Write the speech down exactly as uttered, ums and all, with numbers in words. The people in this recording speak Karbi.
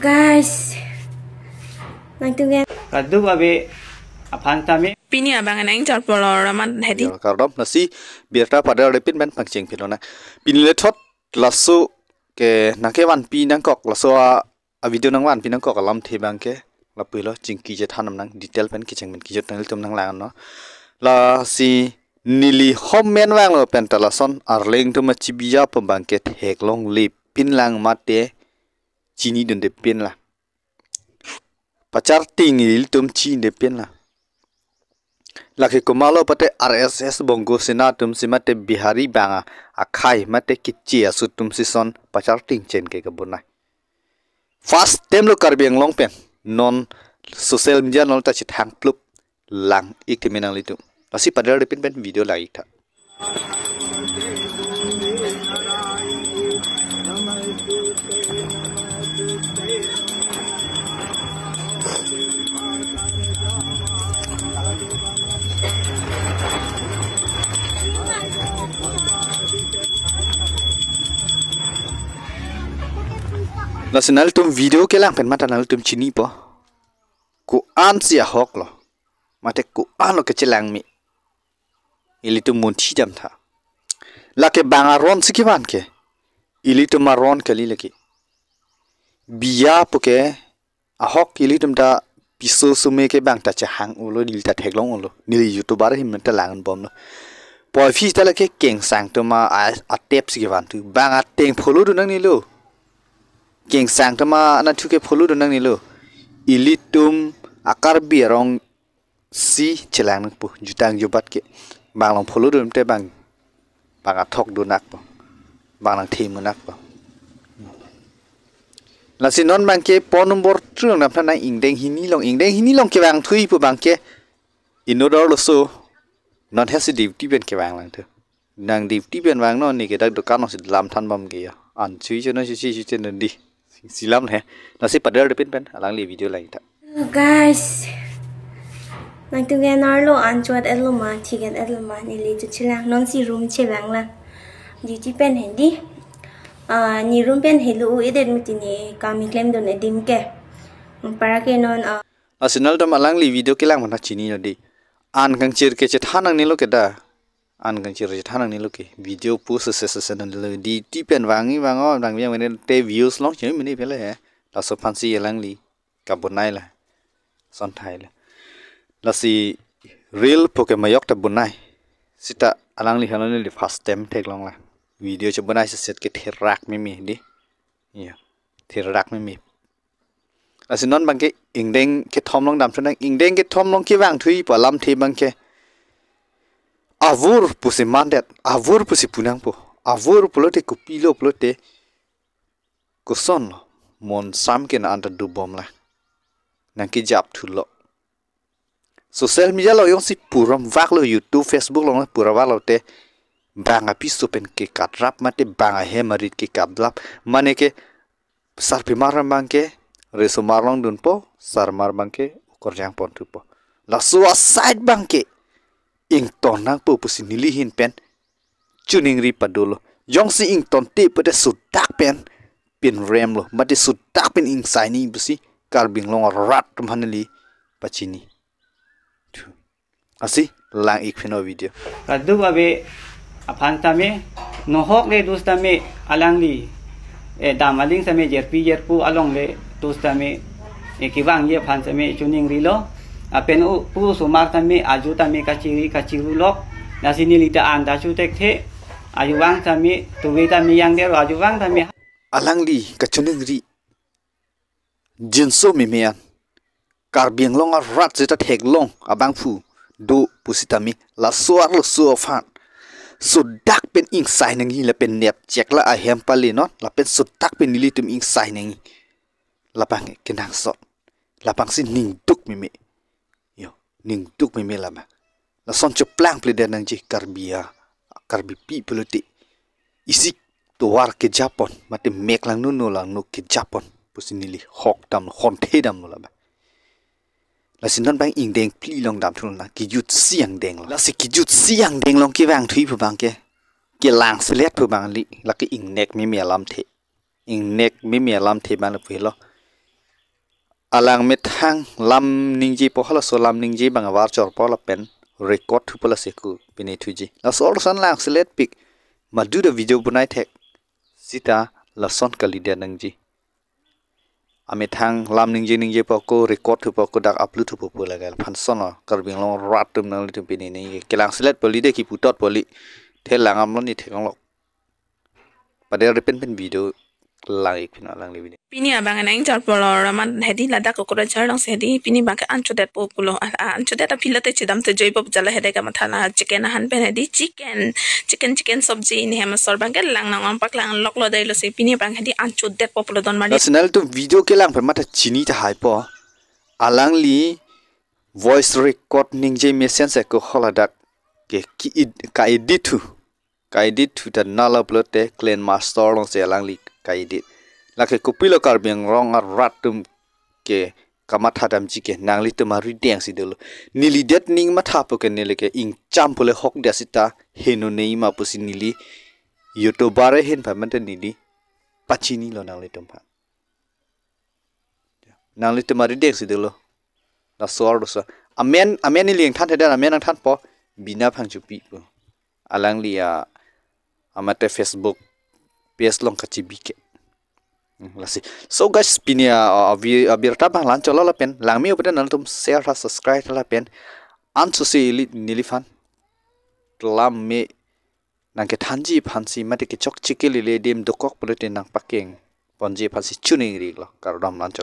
Guys, nangtum ke kaduk ave aphan tame. Pini abang nang char polo raman hedi. Ya, kardom, lasi birta pada repin pen pangcheng philo na. Pini le thot laso ke nangkevanpi nangkok, laso a, a video nangvanpi nangkok alamthe abang ke lapulo, chingki chethan nang detail pen kecheng pen kejut nanglitum nanglang no. Lasi neli hom men vanglo penta lason arleng atum achibiya pu abang ke theklongle pinlang mate chinidunde pinlang. Pacharting ilitum chinide pinlang. Lake komatlo pute R S S Bongo Sena atumsi mate Bihari bang a, akhai mate kichi asu atumsi son pacharting chen ke kabonai. First time lo Karbi Anglong pen non social media non ta chethang plup lang ik timi nanglitum. Lasi pada repin pen video lang ik tha. Lasi nanglitum video kelang pen mate nanglitum chinipo. Ko-ansi ahok lo. Mate ko-an lo kechelang me. Ilitum munthi dam tha. Lake bang aron si kevan ke. Ilitum aron kali lake. Biya pu ke ahok ilitum ta piso sume ke bang ta chehang ulo, neli ta theklong ulo. Neli YouTuber ahin men ta lang bomlo. Puvoiphit ta lake kengsang atum a, a, atep si kevan thu. Bang ateng follow dun nangnelo. Kengsang atum a, anatthu ke follow dun nangnelo. Ilitum a Karbi arong si chelang nangpo, jutang jubat ke. Bang along follow dun te bang, bang athok dun nakpo. Bang nangthe mu nakpo. Lasi non abang ke phone number two nang dam tha nang ingdeng hini along, ingdeng hini along kevang thuji pu abang ke inut arloso non hesi duty pen kevang lang thu. Nang duty pen vangnon, ne ke dak dukan alongsi lam than bom ke ya. An chui cheno chui chui chui cheno di. Silam he. Lasi pada repin pen alangli video lang ik tha. Hello guys. Nangtum ke nar lo an chot et lo ma, thik et lo ma, neli tu chelang nonsi room chevang lang. Duty pen hedi. Ah, ne room pen helo u edet mati ne kami klemdun edim ke. Para ke non, ah, Lasi nanglitum alangli video kelang mana chinilo di. An kangchir ke chethan nangnelo ke da. An kangchir chethan nangnelo ke. Video pu sese sese nangnelo. Duty pen vangji vang o, vang vang mene te views long chini mene pele he. Laso aphansi alangli kabonai la. Son thai la. Lasi reel pu ke majok ta bonai. Seta alangli hano neli first time theklong la. Video chebonai seset ke therak meme di. Ya. Therak meme. Lasi non abang ke ingdeng kethom along dam thu nang, ingdeng kethom along kevang thuji pu alamthe abang ke. Avur pusi mandet, avur pusi pu nangpo. Avur pulote kopilo pulote koson lo, mon sam ke na anta dubom la. Nangkejap thulo. Social media along jongsi puram vaklo, YouTube, Facebook along puram vaklo te bang apiso pen kekatrap mate bang ahem arit kekatlap mane ke sarpimar abang ke resomar along dunpo, sarmar abang ke okorjang pon thupo. Laso aside abang ke ington nangpo pusi neli ahin pen choningri padolo. Jongsi ingtonte pute sudak pen pinrem lo, mate sudak pen ingsai nangji pusi Karbi Anglong arat atum aphan neli pachini. Thu. Lasi lang ik phino video. Kaduk ave aphan tame, nohok le dus tame alangli, eh, dam aling tame jerpi jerpo along le dus tame, eh, kevangji aphan tame choningrilo. Lapen u pu osomar tame aju tame kachiri kachiru lok. Lasi neli ta an ta chu thekthe. Aju vang tame, tuve tame yang dero aju vang tame. Alangli kachoningri jinso meme an Karbi Anglong arat seta theklong abangphu do pusitame laso arloso aphan sudak pen ingsai nangji lapen nepchek la ahem palenon lapen sudak pen nelitum ingsai nangji. Labang kenangsot. Labangsi ningduk meme. Yo, ningduk meme labang. Lason cheplang pledet nangji Karbi a, Karbipi pulote. Isi tovar kejapon, mate mek langno no langno kejapon pusi neli hok damlo, honthe damlo labang. Lasi non abang ingdeng phli along dam thunang, kejutsi angdeng lo. Lasi kejutsi angdeng along kevang thuji pu abang ke, kelang selet pu abang li, lake ingnek meme alamthe. Ingnek meme alamthe abang lapu helo. alang methang lam ningjepo, halaso lam ningje abang avar chorpo lapen record thupo, lasi ako pine thuji. Laso arlosan lang selet pik, madu ta video bonai thek sita lason kalidet nangji. Amethang lam ningje ningjepo ako record thupo ako dak upload thupo pu lagal phanson lo. Karbi Anglong rat atum nanglitum pine ne kelang selet poli de, kipu tot poli. Thelang amlo ni theklong lo. Padel repen pen video lang ik phin alangli video. Pini abang nang chorpo lo raman hedi ladak Kokrajhar alongsi hedi pini abang ke an chodetpo pulo. A, a, an chodet aphi lote chedam te joipo jala hedi kamatha la chicken ahan pen hedi chicken, chicken, chicken sobji ne hem asor abang ke lang nang-ong paklang lok lo dei, lasi pini abang hedi an chodetpo pulo don mari. Lasi nanglitum video kelang pen matha chini tahaipo. Alangli voice record ningje mesen se ko holadak ke ki ed-, ka-edit thu. Ka-edit thu ta nala pulote KineMaster alongsi alangli ka-edit. Lake kopilo Karbi Anglong arat atum ke kamatha damji ke nanglitum arideng si dolo. Neli det ning mathapo ke neli ke ingcham pule hok dia sita heno nei ma pusi neli YouTuber ahin pamante neli pachini lo nanglitum aphan. Nanglitum arideng si dolo. Laso arloso. Amen, amen neli ingthan thedan, amen nangthanpo Bina Phangchopi pu. Alangli a, amate Facebook page along kachibi ke. Hmm, lasi. So guys, pini a, a, abi-, abirta abang la-an cholo lapen langme upete nanglitum share tha, subscribe tha lapen ansose ili neliphan lam me nangkethanji aphansi mate kechokche kelele adim dokok pulote nangpakeng ponji aphansi chuningri lo, kardom, la-an cholo.